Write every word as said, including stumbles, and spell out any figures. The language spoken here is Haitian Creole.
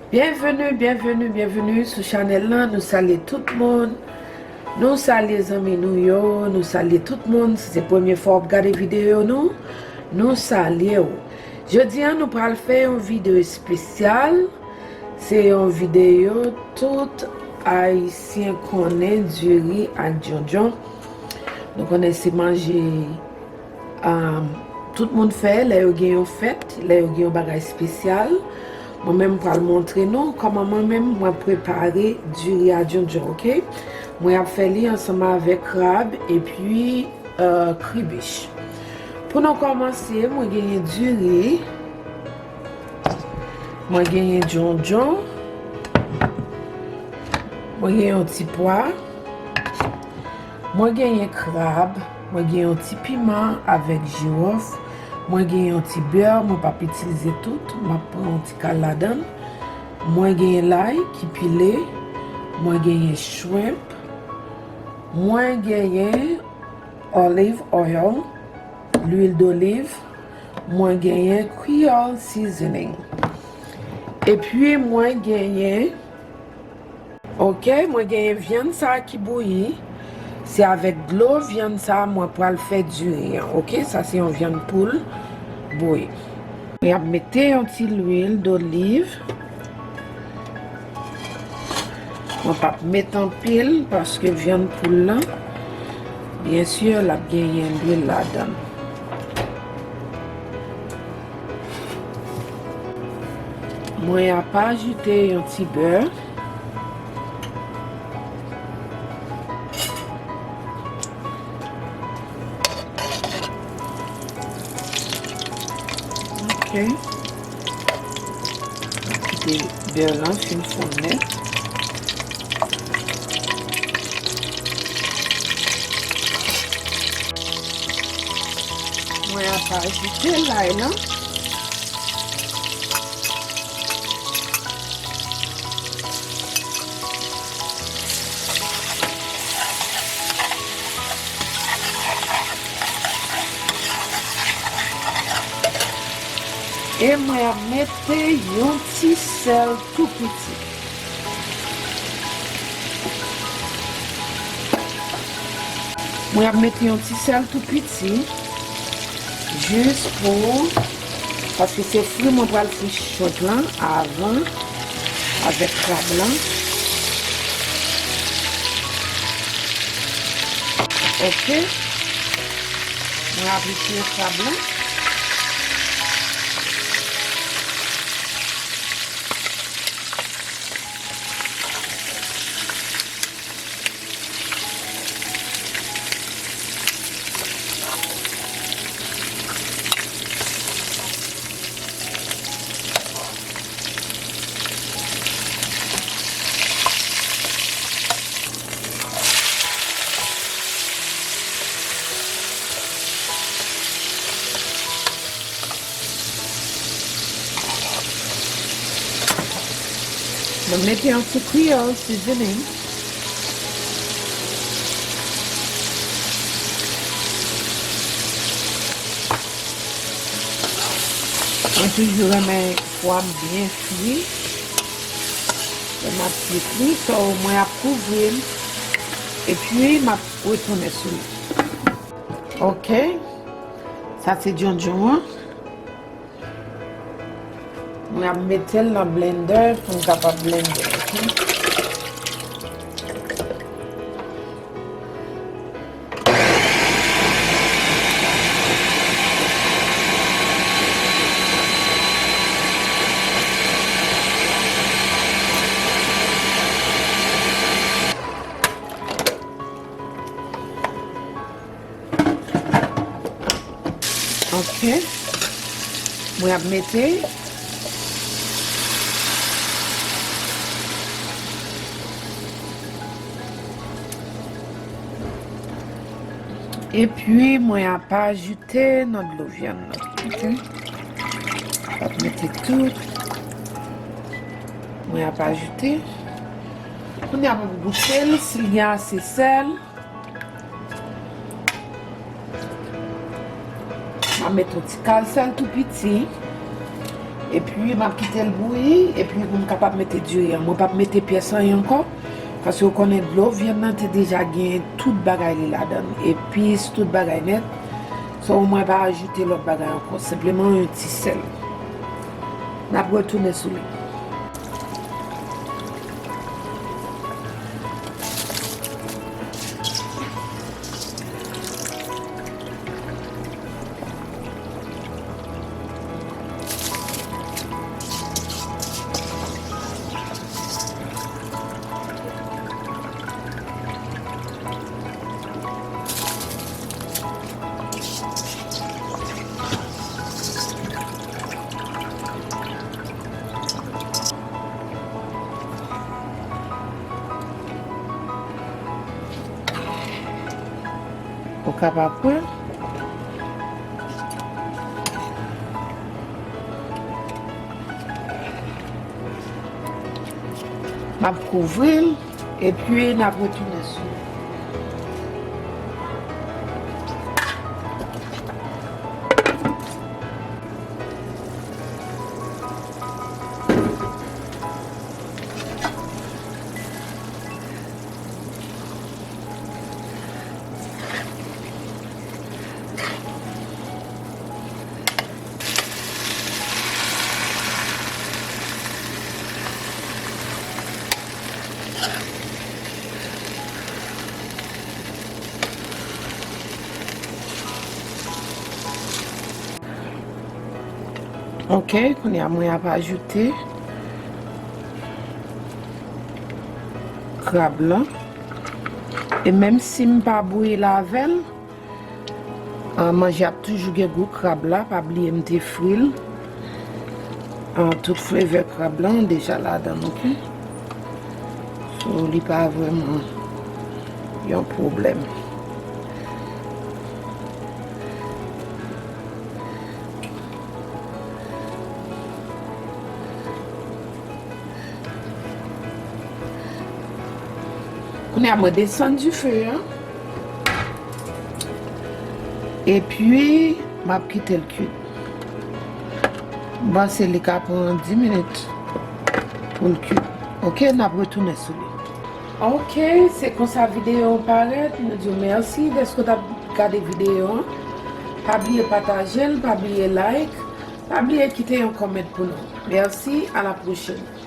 Byenveni, byenveni, byenveni sou chanèl lan. Nou salye tout moun. Nou salye zanmi nou yo. Nou salye tout moun. Si se premye fwa w ap gade videyo nou, nou salye w. Jodi a, nou pral fè yon videyo espesyal. Se yon videyo tout Ayisyen konnen, diri ak djondjon. Nou konnen se manje, um, tout moun fè lè yo gen yon fèt, lè yo gen yon bagay espesyal. Mwen menm, m pral montre nou kòman mwen menm mwen prepare diri a djondjon, oke? Mwen ap fè li ansanm avèk krab epi, uh, kribich. Pou nou kòmanse, mwen genyen diri, mwen genyen djondjon, mwen genyen yon ti pwa, mwen genyen krab, mwen genyen yon ti piman avèk jiwòf, mwen genyen yon ti bè, mwen p ap itilize tout, m ap pran yon ti kal ladan l. Mwen genyen lay ki pile, mwen genyen shrimp, mwen genyen olive oil, lwil doliv, mwen genyen Creole seasoning. Epi mwen genyen, oke, mwen genyen vyann sa ki bouyi. Se avèk dlo vyann sa mwen pral fè diri an, oke? Sa se yon vyann poul bouyi. Mwen ap mete yon ti lwil doliv. Mwen p ap met anpil paske vyann poul lan, byen si, l ap genyen lwil ladan l. Mwen ap ajoute yon ti bè. Ok. Kite bè lan fin fonn nèt. Mwen ap ajoute lay lan. E mwen ap mete yon ti sèl tou piti. Mwen ap mete yon ti sèl tou piti, jis pou, paske se fri mwen pral fri shrimp lan avan avèk krab lan. Ok. Mwen ap retire krab lan. Mwen mete yon ti Creole seasoning. Mwen toujou renmen pwa m byen fri. Lè m ap fri, so mwen ap kouvri l. Epi m ap retounen sou li. Ok. Sa se djondjon an. Mwen ap mete l nan blender pou m kapab blende, ok? Ok. Mwen ap mete. Epi mwen ap ajoute nan dlo vyann nan. Ok. Ap mete tout. Mwen ap ajoute. Kounye a mwen goute l, si l gen ase sèl. M a met yon ti kal sèl tou piti. Epi, m ap kite l bouyi, epi pou m kapab mete diri an. Mwen p ap mete pyès anyen ankò, paske w konnen dlo vyann nan te deja gen tout bagay li ladan l. Epis, tout bagay nèt. So, mwen pa ajoute lòt bagay ankò. Senpleman yon ti sèl. N ap retounen sou li. Ou kapab pran. M ap kouvri l, epi n ap retounen sou li. Ok, kounye a mwen ap ajoute krab lan. E menm si m pa bouyi l avè l, ah, manje ap toujou gen gou krab la. Pa bliye m te fri l. Ah, tout flevè krab lan deja ladan l, ok? So, li pa vrèman yon pwoblèm. Kounye a mwen desann dife a. Epi, m ap kite l kuit. M panse li ka pran dis minit pou l kuit. Ok, n ap retounen sou li. Ok, se konsa videyo an parèt. Nou di w mèsi dèske w t ap gade videyo an. Pa bliye pataje l, pa bliye like, pa bliye kite yon kòmant pou nou. Mèsi, a la pwochèn.